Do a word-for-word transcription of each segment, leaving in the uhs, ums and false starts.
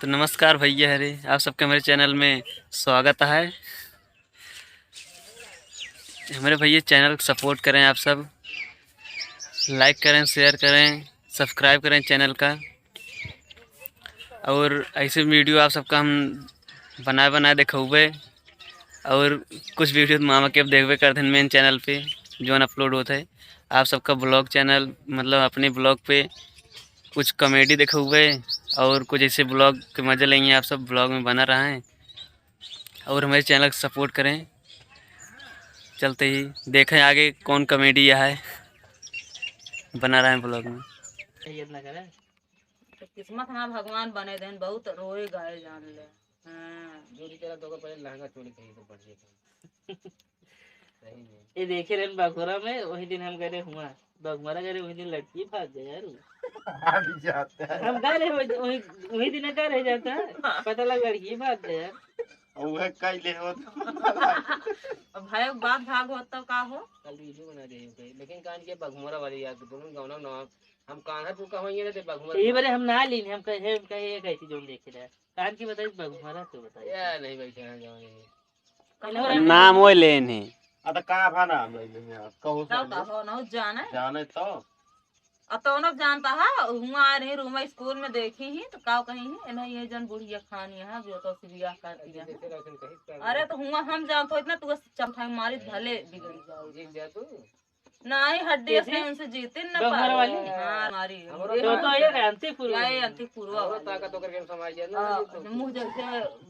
तो नमस्कार भैया हरे, आप सबके हमारे channel में स्वागत है। हमारे भैया channel को support करें आप सब, like करें, share करें, subscribe करें channel का। और ऐसे video आप सबका हम बनाए बनाए दिखौबे। और कुछ video तो मामा के अब देखबे करते हैं main channel पे जौन upload होत है। आप सबका vlog channel, मतलब अपने vlog पे कुछ comedy दिखौबे और कुछ ऐसे vlog के मजे लेंगे। आप सब vlog में बना रहें और हमारे channel को support करें। चलते ही देखें आगे कौन comedy है, बना रहें vlog में। तो किस्मत ना भगवान बने देन, बहुत रोए गाए जान ले। हाँ। जोरी तेरा तो पहले लहंगा चोली कहीं तो बढ़िया था। सही में। ये देखे रहन बघोरा में, वही दिन हम गए रहे हुआ। बघोरा गए रहे, वही दिन लड़की भाग गए यार। भाग जाता है। हम गए रहे, वही, वही, वही दिन गए रहे जाता है। पता लगा लड़की भाग गए यार। और वह कई ले हो तो। अब भाई बात भाग होत तो का हो? कल video बना दे कहीं। लेकिन कान के बघोरा वाली याद, दोनों गाँव ना, हम कहाँ तू कहाँ ये रहते बघोरा? ये बारे हम ना लीन, हम कहे, हम कहे ये कैसी जोन देखे रहे। कान की बताई, बघोरा तो बताई। या नहीं बैठे हैं गाँव में। इन्होंने नाम वो लेन है। आ तो का भा नाम ले लेंगे आप? कहो तब सामने। कहो ना, जाने। जाने तो। आ तो ना जानता है, हुआ आ रही रूम स्कूल में देखी ही, तो का कही ही, इन्हें ये जन बुढ़िया खानी है, जो तो से बियाह कर दिया। जैसे राशन कहीं से अरे तो हुआ हम जानत हो इतना, तू चमठाई मारी भले बिगड़ जाओ। जीत जा तू। नहीं, हड्डी कैसे? अपने उनसे जीते न बघोरा पाए। वाली? हाँ, हमारी। हमरो ये तो, तो ये अंतिपुर या ये वाली। अंतिपुर हमरो वाली। ताकत ओकर के समाज है ना, हाँ, ये तो। मुँह जैसे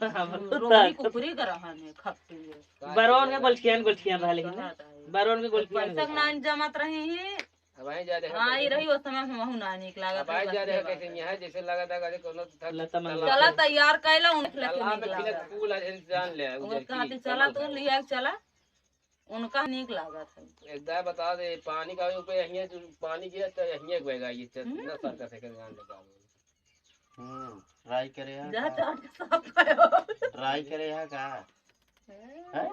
हमरो रोहनी ताकत। कुकुरी का रहा ने खपती है। बरौन के गोलखियान, गोलखियान रहा लेकिन ना। हाँ, तो है। बरौन के गोलखियान पैसा गोलखियान। ना जमात रही है। अब आई जा रहे हैं हाँ, ये कैसे? रही उस समय हम वहू ना निक लागत अब आई रही, जा रहे हैं बस कैसे? यहाँ जैसे लगा था, अरे कोनो था लता मंगेशकर। चला तैयार कैला, उन लगे तालाब निक में खिले लागत। फूल आज जान ले, वो उधर कहते की चला तू लिया चला। उनका नीक लागत है। एक दाई बता दे, पानी का ऊपर यहिया जो पानी गिरा तो यहिया गएगा ये चल, हम्म। ना सर का सेकंड गान लगा। हम्म, try करे हैं जा का? चाट के साफ करो। Try करे हैं का? हैं? हैं?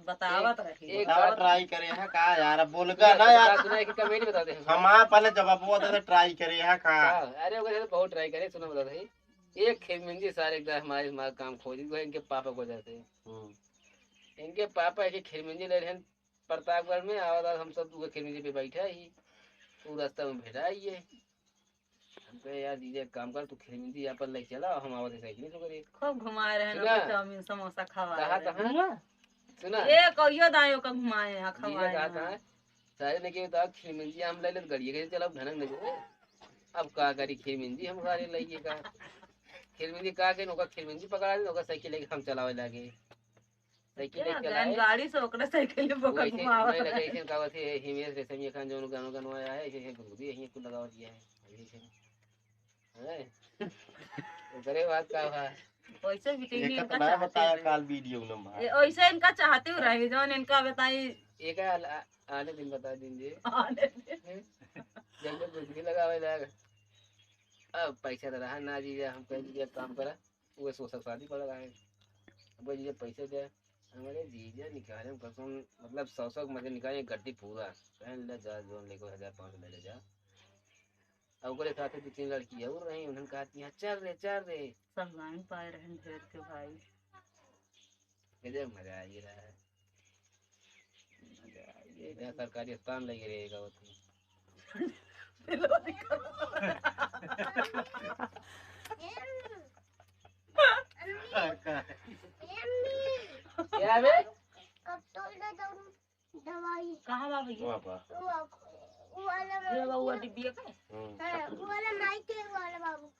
बतावत एक, रही। एक बतावा बात try करे हैं का यार, अब बोल सुना, का ना यार। सुना, सुना, एक comedy बता दे हमको। हमार पहले जवाब वो दे try करे हैं का? हाँ, अरे ओकरे से बहुत try करे, सुना बता दे। एक खेमिंजी सारे एक दाई हमारे, हमारे काम खोजी, वो इनके पापा को जाते हैं। हम्म। इनके पापा एक खेमिंजी ले रहे हैं, प्रतापगढ़ में आवत, हम सब दुगो खेत में पे बैठा ही, उ रास्ता में भेटा ही है। हम कहे, "यार जीजा, एक काम कर, तू खेत में अपन लेके चला, हम आवत है साइकिल से करे।" खूब घुमाए रहे ना, सुना? चाउमीन समोसा खवाए कहा रहे। कहाँ? हुआ? सुना? ये कहियो दायो का घुमाए हैं, जीजा खवाए कहा हैं। कहाँ? सारे ने के बता, खेत में जी हम ले ले, गाड़ी के चला, भनक नहीं। अब का करी खेत में जी हम सारे लइए का? खेत में जी का के, ओका खेत में जी पकड़ा दे, ओका साइकिल लेके हम चलावे लागे। साइकिल क्या लेके गन चलाए। गाड़ी से ओकरे साइकिल में पकड़ वैसे घुमावा मैं लगे रहे। ऐसे का बस ये हिमेश रेशमिया खान जौन गानों गनवाया है, ऐसे ऐसे गुदगुदी यहीं कुल लगावा दिया है। ऐसे, हैं? ओकरे बात का बा? वैसे भी टीवी एक इनका तो ना चाहते बताया हैं। काल video नंबर। ए, वैसे इनका चाहते हो रहे, जौन इनका बताई। एक आ-, आ-, आने दिन बता दीजिए। आने दिन। हैं? जब लोग गुदगुदी लगावे लाग, अब पैसा तो रहा ना जीजा, हम कहे, "जीजा, एक काम करा।" वो सोशल शादी पड़ रहा है। अब जीजा पैसे दे, हमारे जीजा निकाले कसम, मतलब, सौ सौ के मजे निकाले, गड्डी पूरा। पहन ले, जा, जोन लेके हजार पाँच सौ ले ले जा। अब ओकरे साथे दो तीन लड़की और रही, उन्होंने कहा कि, "हाँ, चल रे, चल रे।" सब लाइन पाए रहन ढेर के भाई। गजब मजा आ गया है। मजा आ गया, इतना सरकारी स्थान लगे रहेगा वो तो। क्या बे? कहाँ बा भैया? वो, वो वाला ये बा, वो डिब्बिया पे? हम्म। हाँ, वो वाला माइक है, वो वाला बाबू।